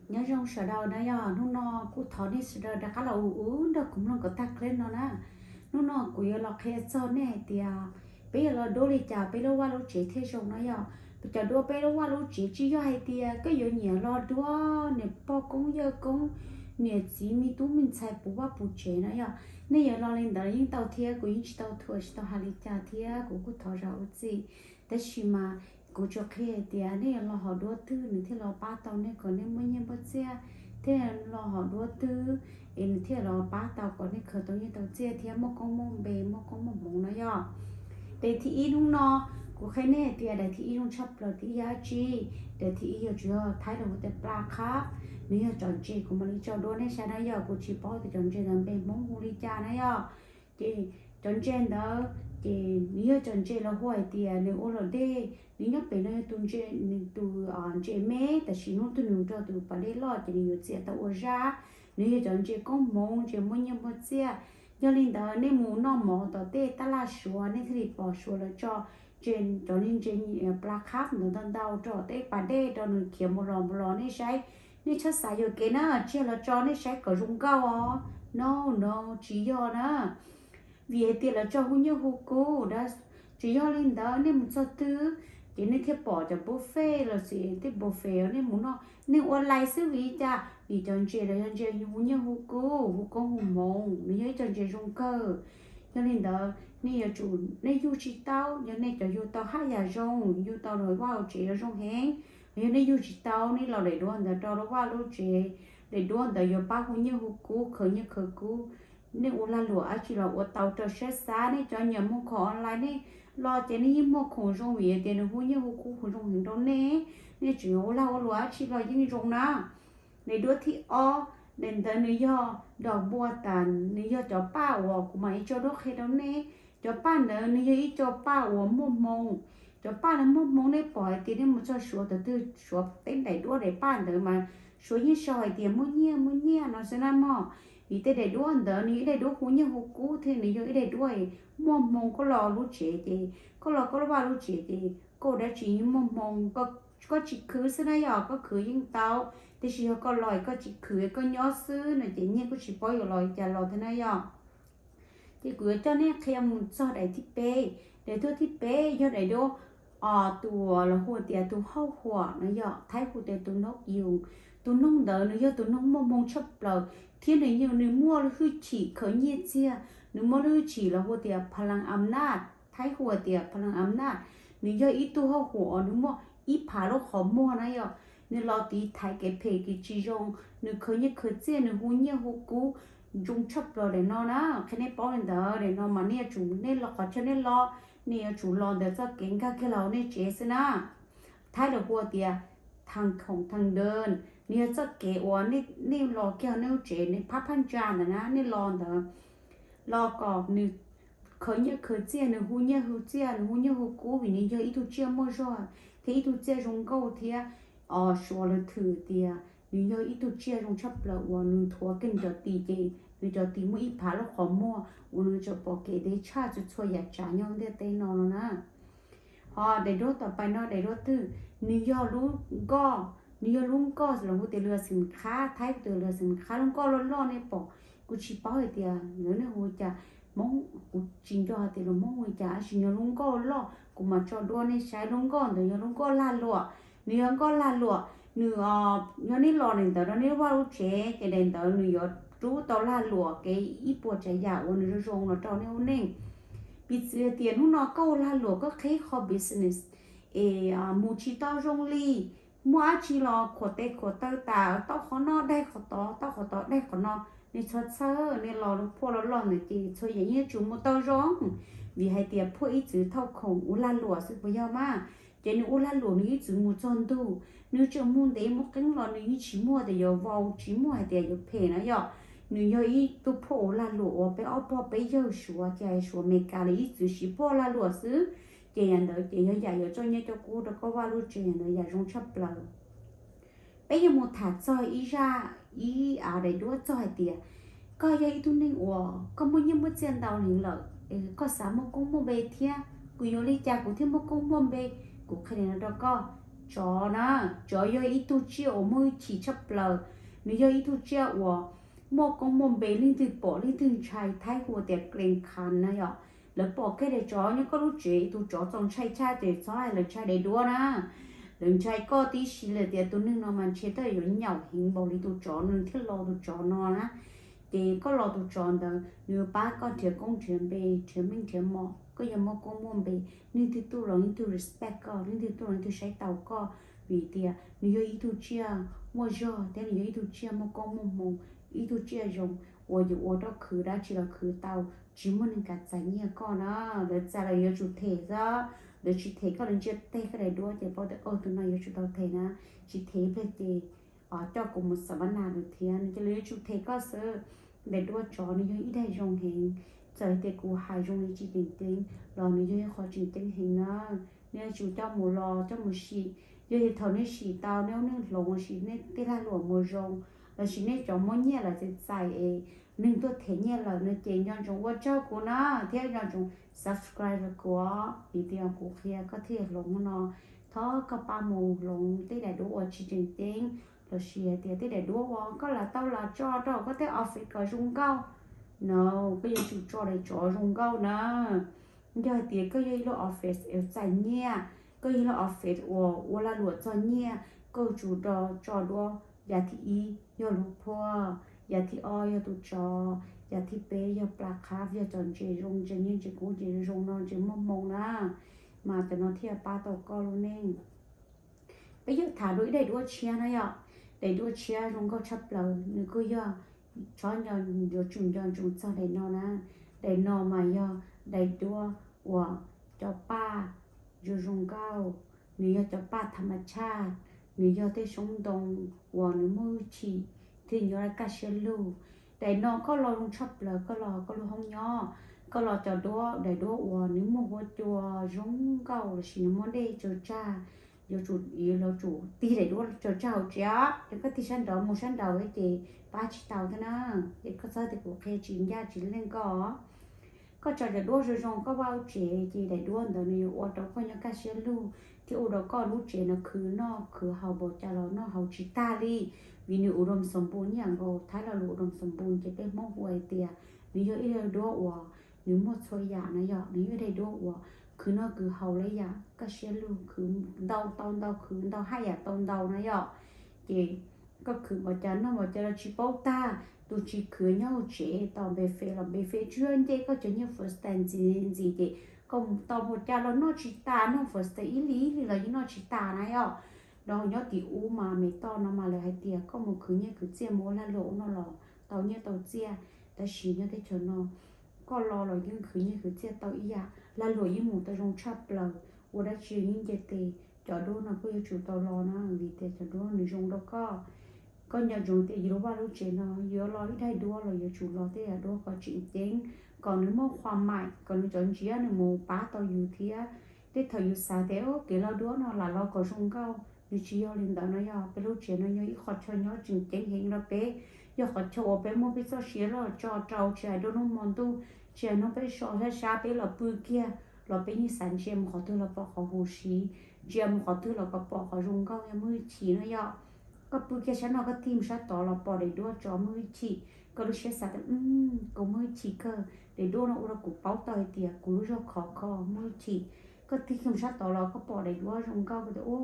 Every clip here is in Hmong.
Nyob zoo sawv daws na yom, hnub no kuj thov nej sawv daws rov qab los ua ua nrog kuv mloog kom tag clip no na. Hnub no kuv yuav los qhia txog nej hais tias peb yuav los duab li cas peb lub vaj lub tsev thiaj zoo na yom. Cov duab peb lub vaj lub tsev tsis yog hais tias koj yuav nyiam los duab niam pog koob yawg koob, niam txiv me tub me ntxhais puv vaj puv tsev na yom. Nej yuav los li ntawd yeej tau thiab, kuv yeej tsis tau thuam tsis tau hais li cas thiab, kuv kuj thov zam lub txim. Tab sis mas kuv tsuas qhia hais tias nej yuav los hom duab twg nws thiaj los pab tau nej kom nej muaj nyiaj muaj txiaj, thiaj los hom duab twg es nws thiaj los pab tau kom nej khaws tau nyiaj tau txiaj thiab muaj koob muaj npe muaj koob muaj hmoov na yom. Daim thib ib hnub no kuv qhia nej hais tias daim thib ib zoo tshaj plaws, thib ib yog dab tsi? Daim thib ib yog tsuas yog thaib los hu tias pla khab, nws yog cov ntses, kuv mam li tso duab nej saib na yom. Kuv tsis paub tias cov ntses ntawd npe Hmoob hu li cas na yom. Ces cov ntses ntawd ces nws yog cov ntses los hu hais tias nws ua luam dej, nws nyob pem no yog tus ntses, nws tus ntses me, tab sis hnub twg nws rau tus pas dej loj ces nws yuav txias tau ua zaj. Nws yog cov ntses koob hmoov, ntses muaj nyiaj muaj txiaj. Yog li ntawd nej mus noj mov tom tej taj laj Suav nej thiaj li pom Suav lawv tso ntses, cov ntses pla khab ntawd ntau ntau rau tej pas dej rau nws khiav mus los mus los nej saib. Nej txhob xav yuam kev na, tsis yog los tso nej saib kom zoo nkauj os. No, no, tsis yog na. Vim hais tias lawv tso hu nyiaj hu kub, tsis yog li ntawd. Nej mus txog twg ces nej thiaj pom cov buffet los sis tej buffet nej mus noj, nej ua lais xwb. Vim li cas? Vim cov ntses los yog ntses hu nyiaj hu kub, hu koob hu hmoov, nws yog ib co ntses zoo kawg. Yog li ntawd nej yuav tsum, nej yug tsis tau, yog nej cov yug tau haj yam zoo, yug tau lawm vaj lawm tsev yuav zoo heev. Yog nej yug tsis tau, nej los daim duab ntawd rau lub vaj lub tsev, daim duab ntawd yuav pab hu nyiaj hu kub, khaws nyiaj khaws kub. Nej ua lag luam dab tsi los ua tau rau siab xav. Nej cov nyiam muag khoom online nej los ces nej yeej muag khoom zoo vim tias nws hu nyiaj hu kub hu zoo heev rau nej. Nej tseem ua lag ua luam dab tsi los yeej zoo na. Daim duab thib ob, daim ntawd nws yog dog npua tas, nws yog cov paj uas kuv mam li tso duab qhia rau nej. Cov paj ntawd nws yog ib co paj uas muaj hmoo. Cov paj ntawd muaj hmoo, nej pom hais tias nej mus txog Suav thaum twg Suav teb daim duab daim paj ntawd mas Suav yeej sau hais tias muaj nyiaj muaj nyiaj no xwb na mog. Vim tej daim duab ntawd nws yog ib daim duab hu nyiaj hu kub thiab nws yog ib daim duab muaj hmoo. Koj los lub tsev ces, koj los koj lub vaj lub tsev ces koj ua dab tsi yeej muaj hmoo. Koj tsis khwv xwb na, yog koj khwv yeej tau, tiam sis yog koj los koj tsis khwv koj nyob xwb no ces nyiaj kuj tsis paub yuav los li cas los thiab na yom. Ces kuv yuav coj nej qhia mus txog daim thib peb. Daim duab thib peb yog daim duab tus los hu tias tus hauj huam no yom, thaib hu tias tus noog yus. Tus noog ntawd nws yog tus noog muaj hmoo tshaj plaws thiab nws, nws muaj hwj chim khaws nyiaj txiag, nws muaj hwj chim los hu tias phalang amnaj, thaib hu tias phalang amnaj. Nws yog ib tug hauj huam uas nws muaj ib phav lub qhov muag na yom. Nws los tiv thaiv kev phem kev tsis zoo, nws khaws nyiaj khaws txiaj, nws hu nyiaj hu kub zoo tshaj plaws daim no na. Qhia nej paub li ntawd, daim no mas nej yuav tsum, nej los qhov chaw nej los, nej yuav tsum los ntawm txoj kev nkag kiag los hauv nej tsev xwb na. Thaib los hu tias thaj khoom thaj dawm, nws yog txoj kev uas nej los kiag hauv nej lub tsev, nej phab phab ntsa ntawd na, nej los ntawd los kom nws khaws nyiaj khaws txiaj, nws hu nyiaj hu txiaj, nws hu nyiaj hu kub vim nws yog ib tug tsiaj muaj zog thiab ib tug tsiaj zoo nkauj thiab. Suav lawv thwm tias nws yog ib tug tsiaj zoo tshaj plaws uas nws nthuav kiag nws cov tis ces nws cov tis muaj ib phav lub qhov muag uas nws tseem pom kev deb tshaj txhua txhua yam tsav nyob ntiaj teb no no na. Ho daim duab tom pais no daim duab twg, nws yog lub nkoj, nws yog lub nkoj los hu tias lwm xeem qhab, thaib hu tias lwm xeem qhab, lub nkoj loj loj nej pom. Kuv tsis paub hais tias lawv nej hu li cas, Hmoob, kuv tsis nco hais tias lus Hmoob hu li cas, tab sis yog lub nkoj loj, kuv mam tso duab nej saib. Lub nkoj ntawd yog lub nkoj lag luam, nws yog nkoj lag luam, nws, yog nej los daim ntawd rau nej lub vaj lub tsev ces daim ntawd nws yuav rub tau lag luam kev ib puas tsav yam uas nws zoo zoo los rau nej lub neej. Piv txwv tias hnub no koj ua lag luam koj qhib qho business es mus tsis tau zoo li, muaj dab tsi los khuam tes khuam taw tas, tau qhov no daig qhov tod, tau qhov tod daig qhov no, nej txhob txhawj, nej los lub phuaj loj loj ntawd ces txhua yam yeej yuav tsum mus tau zoo, vim hais tias phuaj ib txwm thauj khoom ua lag luam xwb puas yog mas. Ces nws ua lag luam nws ib txwm mus txog ntug, nws tseem mus ntev mus qeeb los nws yeej tsis muaj tias yuav vau, tsis muaj hais tias yuav phem na yom. Nws yog ib tug phuaj ua lag luam uas peb ob pog peb yawg Suav, ces Suav Amelikas lawv ib txwm siv phuaj lag luam xwb. Ces yam ntawd ces yog yam yuav coj nyiaj coj kub rau koj vaj lub tsev, yam ntawd yam zoo tshaj plaws. Peb yuav mus tham txog ib zaj, ib daim duab txog hais tias koj yog ib tug neeg uas koj muaj nyiaj muaj txiaj ntau heev lawm, koj xav muaj koob muaj npe thiab, kuv yuav li cas kuv thiaj muaj koob muaj npe? Kuv qhia li no rau koj. Tsov na, tsov yog ib tug tsiaj uas muaj hwj chim tshaj plaws. Nws yog ib tug tsiaj uas muaj koob muaj npe, leej twg pom leej twg ntshai. Thaib hu tias klen khan na yom. Lawv pom kiag daim tsov nyob koj lub tsev, tus tsov txaus ntshai tshaj ces txhob hais lawv ntshai daim duab na. Lawv ntshai koj tib si lawm tias tus neeg no mas ntshe twb yuav nyaum heev npaum li tus tsov no thiaj los tus tsov no na. Ces koj los tus tsov ntawd nws pab koj nrhiav koob nrhiav npe, nrhiav meej nrhiav mom, koj yog muaj koob muaj npe, leej twg tuaj los leej twg respect koj, leej twg tuaj los leej twg saib taus koj. Vim tias nws yog ib tug tsiaj muaj zog thiab nws yog ib tug tsiaj muaj koob muaj hmoov, ib tug tsiaj zoo uas yuav ua rau khwv dab tsi los khwv tau, tsis muaj neeg kam txais nyiaj koj na. Lawv txais los yuav tsum them xwb, lawv tsis them koj, lawv ntsia teg koj daim duab ces paub tias tus no yuav tsum tau them na. Tsis them ib pliag ces coj kuv mus xav vab nas lawm thiab no ces lawv yuav tsum them koj xwb. Daim duab tsov nws yog ib daim zoo heev, txawm tias kuv hais zoo li tsis tseem ceeb los nws yog ib qho tseem ceeb heev na. Nej yuav tsum coj mus los coj mus sim, yog li thaum nej sim tau nej ua neej hloov lossis nej tej lag luam mus zoo, lossis nej cov muaj nyiaj lawm txais txais es neeg tuaj them nyiaj lawm no ces nco ntsoov ua tsaug kuv na, thiab nco ntsoov subscribe rau kuv, vim tias kuv qhia koj thiaj hloov no. Thov koj pab mus hloov tej daim duab uas tsis tseem ceeb, lossis hais tias tej daim duab uas koj lam tau lam tso rau koj tej office kom zoo nkauj no, koj yuav tsum tso daim tsov zoo nkauj na. Yog hais tias koj yog ib lub office uas txais nyiaj, koj yog ib lub office uas ua lag luam txog nyiaj, koj yuav tsum tso duab. Yam thib ib yog lub phuaj, yam thib ob yog tus tsov, yam thib peb yog plas khab, yog cov ntses zoo, ntses nyiaj ntses kub, ntses zoo no, ntses muaj hmoo na, mas cov no thiaj pab tau koj lub neej. Peb yuav tham dua ib daim duab tshiab na yom. Daim duab tshiab zoo nkauj tshaj plaws, nws kuj yog, txhob nco, yuav tsum nco ntsoov txog daim no na. Daim no mas yog daim duab uas cov paj zoo zoo nkauj, nws yog cov paj tham mas tshaj, nws yog tej xyoob ntoo uas nws muaj hwj chim thiab nyob kaj siab lug. Daim no koj los zoo tshaj plaws, koj los koj lub hoob nyob, koj los cov duab, daim duab uas nws muaj huab cua zoo nkauj lossis nws muaj dej tsaws tsag, yuav tsum, yuav tsum tig daim duab tsaws tsag hauv tsev. Yog koj tig sab nraud mus sab nraud ces pab tsis tau thiab na. Ces koj txhob tias kuv qhia tsis ncaj tsis leej koj. Koj tso cov duab zoo zoo koj vaj lub tsev ces daim duab ntawd nws yuav ua rau koj nyob kaj siab lug thiab ua rau koj lub tsev no khwv noj khwv haus npaum cas los noj haus tsis tag li, vim nws ua doo xoo npu nyiam nkaus, Thaib lo lus ua doo xoo npu ces peb Hmoob hu hais tias nws yog ib daim duab uas nws muaj txhua yam na yom, nws yog ib daim duab uas khwv noj khwv haus li yam kaj siab lug, khwv ntau tau ntau, khwv ntau haj yam tau ntau na yom. Ces koj khwv npaum cas noj npaum cas los tsis paub tag. Tus tsis khwv nyob hauv tsev tos npe fes los npe fes, tsuas yog nce koj cov nyiaj fawm tas ntxiv ntxiv ces koj mus tos npaum cas los noj tsis tas, noj fawm tas ib hlis ib hlis los yeej noj tsis tas na yom. Rau nyob tim ub mas me toj no mas lawv hais tias koj mus khwv nyiaj khwv txiaj mus ua lag luam ua no los tau nyiaj tau txiaj, tab sis nyob teb chaws no koj los los yeej khwv nyiaj khwv txiaj tau ib yam, lag luam yeej mus tau zoo tshaj plaws, ua dab tsi yeej nce tes. Cov duab no koj yuav tsum tau los na, vim tias cov duab nws zoo rau koj. Koj nco ntsoov tias yus lub vaj lub tsev no yuav los ib daim duab los yuav tsum los tej yam duab kom tseem ceeb, kom nws muaj khuam maim, kom nws cov ntsiab nws mus pab tau yus thiab. Tej thaum yus xav tias kev los duab no lam los kom zoo nkauj, nws tsis yog li ntawd no yog peb lub tsev no yog ib qhov chaw nyob tseem ceeb heev rau peb, yog qhov chaw uas peb muaj peb txoj sia los tso rau tsis hais dua hnub hmo ntuj, tsis hais hnub peb so sab sab peb los pw kiag los peb yeej xav ntsia mus qhov twg los pom qhov huv si, ntsia mus qhov twg los kom pom qhov zoo nkauj yog muaj hwj chim no yom. Koj pw kiag sab no koj tig mus sab tod los pom daim duab tsov muaj hwj chim, koj lub siab xav tias kuv muaj hwj chim kawg, daim duab no ua rau kuv paub tau hais tias kuv lub zog khov kho muaj hwj chim. Koj tig kiag mus sab tod los koj pom daim duab zoo nkauj koj tias u,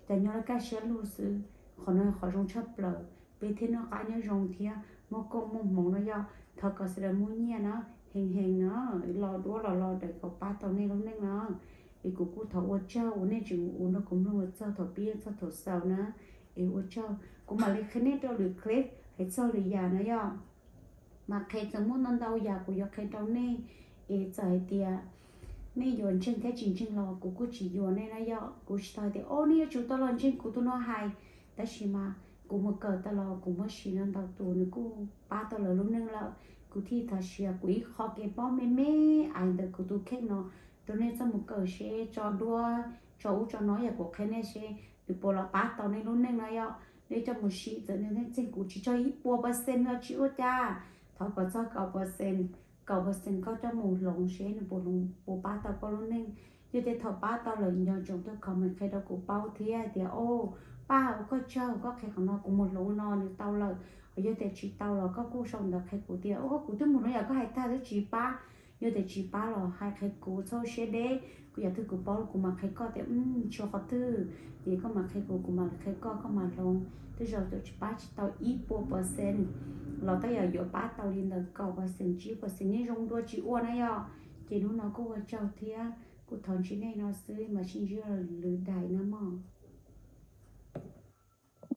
cas nyob laj kaj siab lug xwb, qhov no qhov zoo tshaj plaws, peb thiaj noj qab nyob zoo thiab muaj koob muaj hmoov no yom. Thov kom sawv daws muaj nyiaj na, heev heev na, los duab los los daws kom pab tau nej lub neej na. Es kuv kuj thov ua tsaug uas nej tseem ua nrog kuv mloog txog thaum pib txog thaum xaus na. Es ua tsaug, kuv mam li qhia nej rau lwm clip hais txog lwm yam na yom. Mas qhia txawm muaj ntau ntau yam kuv yuav qhia rau nej, es txawm hais tias nej yuav ntseeg thiab tsis ntseeg los kuv kuj tsis yuam nej na yom. Kuv tsis tau hais tias o nej yuav tsum tau los ntseeg kuv tus no hais, tab sis mas kuv mus kawm tau los kuv muab siv no ntau tus nws kuj pab tau lawv lub neej lawm. Kuv thiaj thov siav kuv ib qho kev paub me me ais ntawm kuv tus kheej no rau nej txoj mus kawm seb tso duab tso ub tso no yam kuv qhia nej seb nws puas los pab tau nej lub neej no yom. Nej coj mus siv txawm nej txeeg kuv tsis txog ib puas percent los tsis ua cas, thov kom txog kaum percent, kaum percent koj coj mus hloov seb nws puas hloov puas pab tau koj lub neej. Yog tias thaum pab tau lawm nco ntsoov tuaj comment qhia rau kuv paub thiab tias, o, Paj, ua koj tsaug, koj qhia qhov no kuv mus hloov no nws tau lawm. Hos yog tias tsis tau los koj kuj sau ntawv qhia kuv tias, o, kuv twb mus hloov yam koj hais tag twb tsis pab. Yog tias tsis pab los hais qhia kuv, txhob siab deb. Kuv yam twg kuv paub kuv mam qhia koj tias, tsis ua qhov twg, ces koj mam qhia kuv, kuv mam qhia koj, koj mam hloov. Tej zaum txawm tsis pab tsis tau ib puas percent los tej zaum yuav pab tau li ntawm kaum percent, tsib percent, yeej zoo dua tsis ua na yom. Ces hnub no kuj ua tsaug thiab, kuv thov ntsib nej no xwb, mam sib ntsib lwm daim na mog.